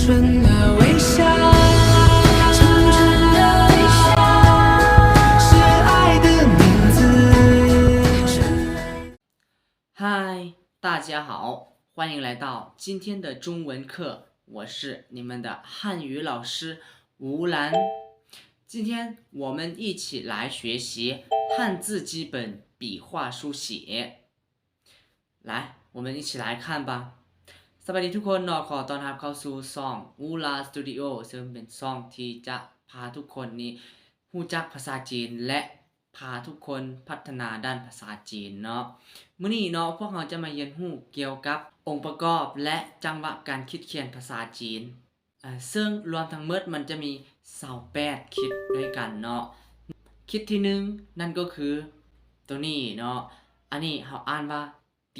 真的微笑，真诚的微笑，是爱的名字。嗨，大家好，欢迎来到今天的中文课，我是你们的汉语老师吴兰。今天我们一起来学习汉字基本笔画书写。 来，我们一起来看吧。 ສະບາຍດີທຸກຄົນເນາະ ຂໍຕ້ອນຮັບເຂົ້າສູ່ຊ່ອງອູລາສະຕູດິໂອ ເຊິ່ງເປັນຊ່ອງທີ່ຈະພາທຸກຄົນນີ້ຮູ້ຈັກພາສາຈີນ ແລະ ພາທຸກຄົນພັດທະນາດ້ານພາສາຈີນເນາະ. ມື້ນີ້ເນາະ ພວກເຮົາຈະມາຮຽນຮູ້ກ່ຽວກັບອົງປະກອບ ແລະ ຈັງຫວະການຄິດຂຽນພາສາຈີນ. ເຊິ່ງລວມທັງໝົດມັນຈະມີຊາວແປດຄລິບດ້ວຍກັນເນາະ. ຄລິບທີໜຶ່ງ ນັ້ນກໍຄືໂຕນີ້ເນາະ ອັນນີ້ເຮົາອ່ານວ່າ 点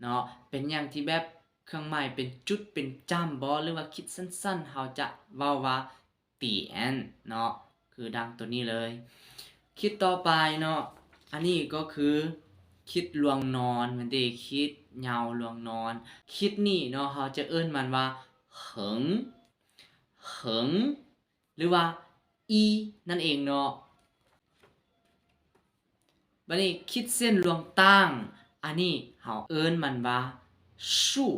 ເນາະ. ເປັນຫຍັງທີ່ແບບເຄື່ອງໝາຍເປັນຈຸດເປັນຈ້ຳບໍ ຫຼືວ່າຄລິບສັ້ນໆ ເຮົາຈະເວົ້າວ່າ 点 ເນາະ ຄືດັ່ງໂຕນີ້ເລີຍ. ຄລິບຕໍ່ໄປເນາະ ອັນນີ້ກໍຄືຄລິບລວງນອນ ແມ່ນເດ ຄລິບຍາວລວງນອນ. ຄລິບນີ້ເນາະ ເຮົາຈະເອີ້ນມັນວ່າ 横 横 ຫຼືວ່າ อี ນັ້ນເອງເນາະ. ບາດນີ້ຄລິບເສັ້ນລວງຕ່າງ ອັນນີ້ເຮົາເອີ້ນມັນວ່າ 竖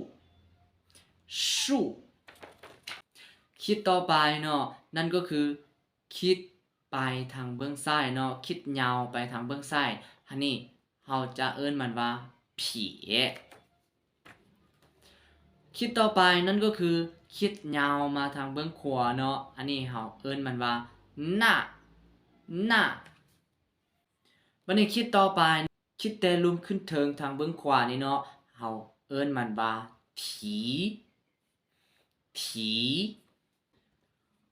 竖. ຄລິບຕໍ່ໄປເນາະ ນັ້ນກໍຄືຄລິບໄປທາງເບື້ອງຊ້າຍເນາະ ຄລິບຍາວໄປທາງເບື້ອງຊ້າຍ ອັນນີ້ເຮົາຈະເອີ້ນມັນວ່າ 撇. ຄລິບຕໍ່ໄປນັ້ນກໍຄືຄລິບຍາວມາທາງເບື້ອງຂວາເນາະ ອັນນີ້ເຮົາເອີ້ນມັນວ່າ 捺 捺. ບາດນີ້ຄລິບຕໍ່ໄປ ຄລິບແຕລຸ່ມຂຶ້ນເທິງທາງເບື້ອງຂວານີ້ເນາະ ເຮົາເອີ້ນມັນວ່າ 提 提.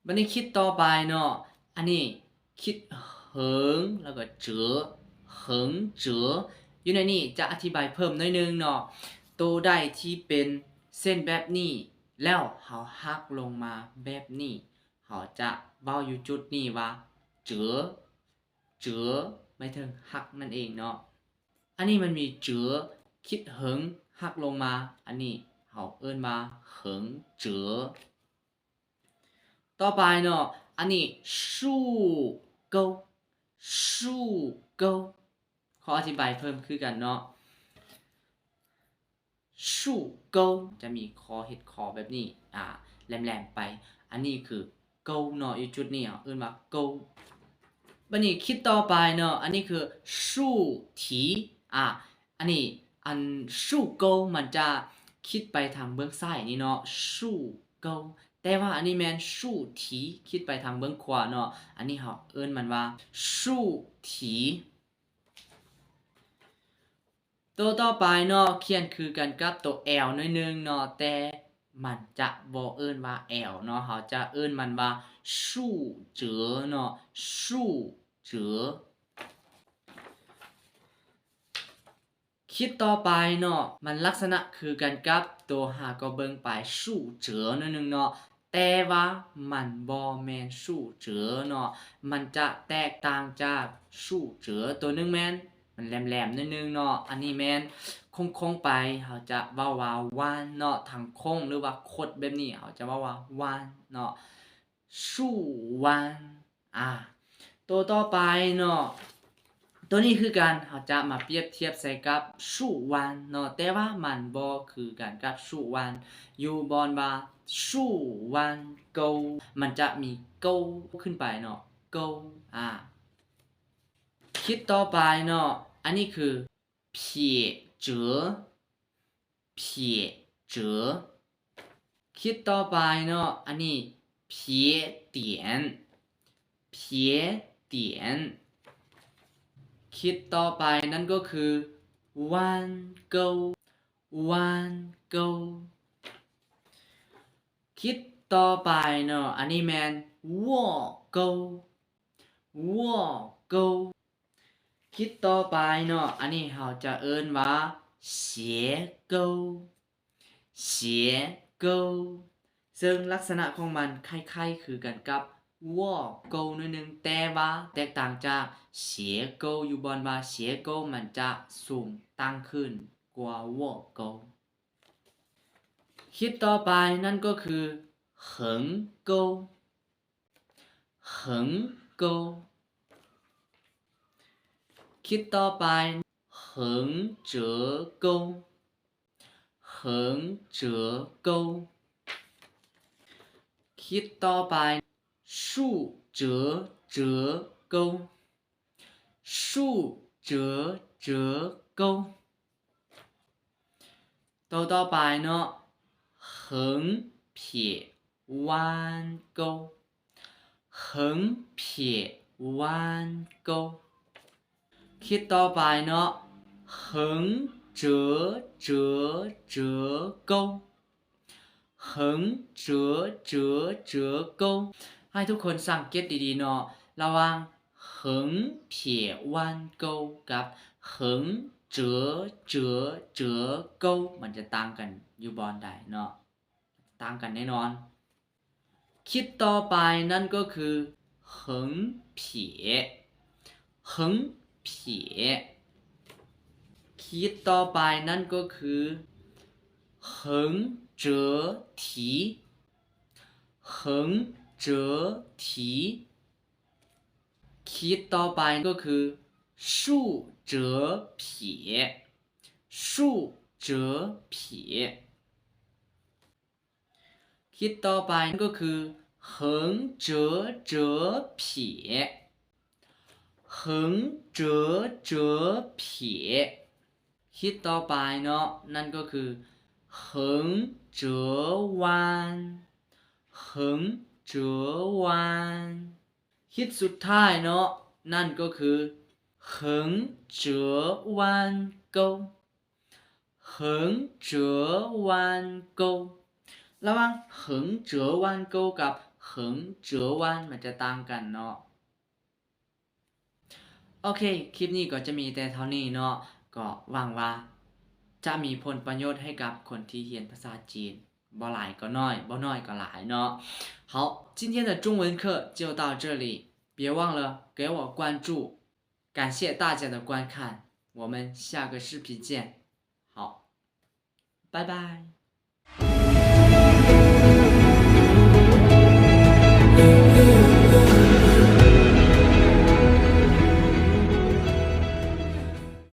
ບາດນີ້ຄລິບຕໍ່ໄປເນາະ ອັນນີ້ຄລິບ 横 ແລ້ວກໍ 折 横折. ຢູ່ໃນນີ້ຈະອະທິບາຍເພີ່ມໜ້ອຍໜຶ່ງເນາະ ໂຕໃດທີ່ເປັນເສັ້ນແບບນີ້ ແລ້ວເຮົາຫັກລົງມາແບບນີ້ ເຮົາຈະເວົ້າຢູ່ຈຸດນີ້ວ່າ 折 折 ໝາຍເຖິງຫັກນັ້ນເອງເນາະ. ອັນນີ້ມັນມີ 折 ຄລິບ 横 ຫັກລົງມາ ອັນນີ້ເຮົາເອີ້ນວ່າ 横折. ຕໍ່ໄປເນາະ ອັນນີ້ 竖沟 竖沟. ຂໍອະທິບາຍເພີ່ມຄືກັນເນາະ 竖沟 ຈະມີຂໍ້ເຮັດຂໍ້ແບບນີ້ ອາ ແຫຼມໆໄປ ອັນນີ້ຄື 沟 ເນາະ ຢູ່ຈຸດນີ້ເຮົາເອີ້ນວ່າ 沟. ບາດນີ້ຄລິບຕໍ່ໄປເນາະ ອັນນີ້ຄື 竖提 ອາ ອັນນີ້ ອັນ 竖沟 ມັນຈະຄລິບໄປທາງເບື້ອງຊ້າຍນີ້ເນາະ 竖沟. ແຕ່ວ່າອັນນີ້ແມ່ນ 竖提 ຄລິບໄປທາງເບື້ອງຂວາເນາະ ອັນນີ້ເຮົາເອີ້ນມັນວ່າ 竖提. ໂຕຕໍ່ໄປເນາະ ຂຽນຄືກັນກັບໂຕ L ໜ້ອຍໜຶ່ງເນາະ ແຕ່ມັນຈະບໍ່ເອີ້ນວ່າ L ເນາະ ເຮົາຈະເອີ້ນມັນວ່າ 竖折 ເນາະ 竖折. ຄລິບຕໍ່ໄປເນາະ ມັນລັກສະນະຄືກັນກັບໂຕ ຫາກໍເບິ່ງປາຍ 竖折 ໜ້ອຍໜຶ່ງເນາະ ແຕ່ວ່າມັນບໍ່ແມ່ນ 竖折 ເນາະ ມັນຈະແຕກຕ່າງຈາກ 竖折 ໂຕໜຶ່ງແມ່ນ ມັນແຫຼມໆໜ້ອຍໜຶ່ງເນາະ ອັນນີ້ແມ່ນໂຄ້ງໆໄປ ເຮົາຈະເວົ້າວ່າ 弯 ເນາະ ທາງໂຄ້ງ ຫຼືວ່າຄົດແບບນີ້ ເຮົາຈະເວົ້າວ່າ 弯 ເນາະ 竖弯. ອາ ໂຕຕໍ່ໄປເນາະ ໂຕນີ້ຄືກັນ ເຮົາຈະມາປຽບທຽບໃສ່ກັບ 竖弯 ເນາະ ແຕ່ວ່າມັນບໍ່ຄືກັນກັບ 竖弯 ຢູ່ບ່ອນວ່າ 竖弯沟 ມັນຈະມີ 沟 ຂຶ້ນໄປເນາະ 沟. ອາ ຄລິບຕໍ່ໄປເນາະ ອັນນີ້ຄື 撇折 撇折. ຄລິບຕໍ່ໄປເນາະ ອັນນີ້ 撇点 撇点. ຄລິບຕໍ່ໄປນັ້ນກໍຄື 弯沟 弯沟. ຄລິບຕໍ່ໄປເນາະ ອັນນີ້ແມ່ນ 窝沟 窝沟. ຄລິບຕໍ່ໄປເນາະ ອັນນີ້ເຮົາຈະເອີ້ນວ່າ 斜沟 斜沟 ເຊິ່ງລັກສະນະຂອງມັນຄ້າຍໆຄືກັນກັບ 窝沟 ໜ້ອຍໜຶ່ງ ແຕ່ວ່າແຕກຕ່າງຈາກ 斜沟 ຢູ່ບ່ອນວ່າ 斜沟 ມັນຈະສູງຕັ້ງຂຶ້ນກວ່າ 窝沟. ຄລິບຕໍ່ໄປນັ້ນກໍຄື 横沟 横沟 ຄລິບຕໍ່ໄປ 横折沟 横折沟 ຄລິບຕໍ່ໄປ 竖折折沟 竖折折沟 ໂຕຕໍ່ໄປເນາະ 横撇弯沟 横撇弯沟 ຄລິບຕໍ່ໄປເນາະ 横折折折沟 横折折折沟 ໃຫ້ທຸກຄົນສັງເກດດີໆເນາະ ລະຫວ່າງ 横撇弯沟 ກັບ 横折折折沟 ມັນຈະຕ່າງກັນຢູ່ບ່ອນໃດເນາະ? ຕ່າງກັນແນ່ນອນ. ຄລິບຕໍ່ໄປນັ້ນກໍຄື 横撇 横撇 ຄລິບຕໍ່ໄປນັ້ນກໍຄື 横折体 横折体 ຄລິບຕໍ່ໄປກໍຄື 竖折撇 竖折撇 ຄລິບຕໍ່ໄປກໍຄື 横折折撇 横折折撇 ຄລິບຕໍ່ໄປເນາະ ນັ້ນກໍຄື 横折弯 横折弯 ຄລິບສຸດທ້າຍເນາະ ນັ້ນກໍຄື 横折弯沟 横折弯沟 ລະຫວ່າງ 横折弯沟 ກັບ 横折弯 ມັນຈະຕ່າງກັນເນາະ. ໂອເຄ ຄລິບນີ້ກໍຈະມີແຕ່ເທົ່ານີ້ເນາະ ກໍຫວັງວ່າຈະມີຜົນປະໂຫຍດໃຫ້ກັບຄົນທີ່ຮຽນພາສາຈີນ ບໍ່ຫຼາຍກໍໜ້ອຍ ບໍ່ໜ້ອຍກໍຫຼາຍເນາະ. 好，今天的中文课就到这里，别忘了给我关注，感谢大家的观看，我们下个视频见，好，拜拜。